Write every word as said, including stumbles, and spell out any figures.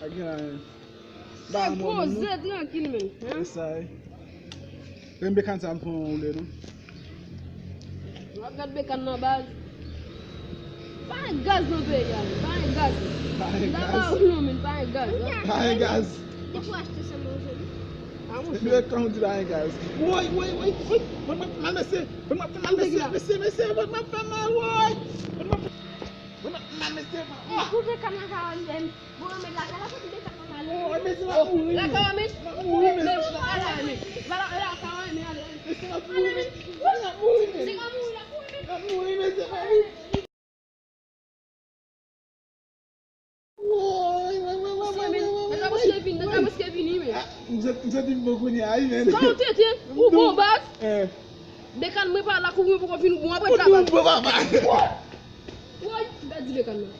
Pa gen anyen. Ba mwen, poze, trankil, men. Hein? Sa e. Renmen bekann sa m pran ou lè, non? W ap gad bekann nan, baz. Pa gen gaz nan peyi a, men. Pa gen gaz. Pa gen gaz. Non, men, pa gen gaz, hein? Pa gen gaz. Depi w achte sa manje, wi. Ah, mon cher. Epi, kòman w di pa gen gaz? Woy, woy, woy, woy. Mwen, mwen, mwen, mesye. Mwen, mwen, mwen, mesye, mesye, mesye. Mwen, mwen, fè mal, woy. Mwen, mwen, mwen, mesye. Koupe kanal la, men. Bon, men lakay la, kote de kanal la? Woy, mesye, m ap mouri. Lakay la, men. M ap mouri, mesye. Lakay la, men. Lakay la, men. Mesye, m ap mouri, mesye. M ap mouri, mesye. Se ka mouri, la, mouri, men. M ap mouri, mesye, m ap mouri. Woy, woy, woy, woy, woy, woy, woy, woy. Nèg la prèske vini, nèg la prèske vini, men. Ah, m santi, m santi m bon kounye a, wi, men. Sa w tenten, ou bon baz. Eh. Bekann mwen pa la, kou mwen poko vin, ou bon apre travay. Ou bon, papa. Woy, ou pèdi bekann nan.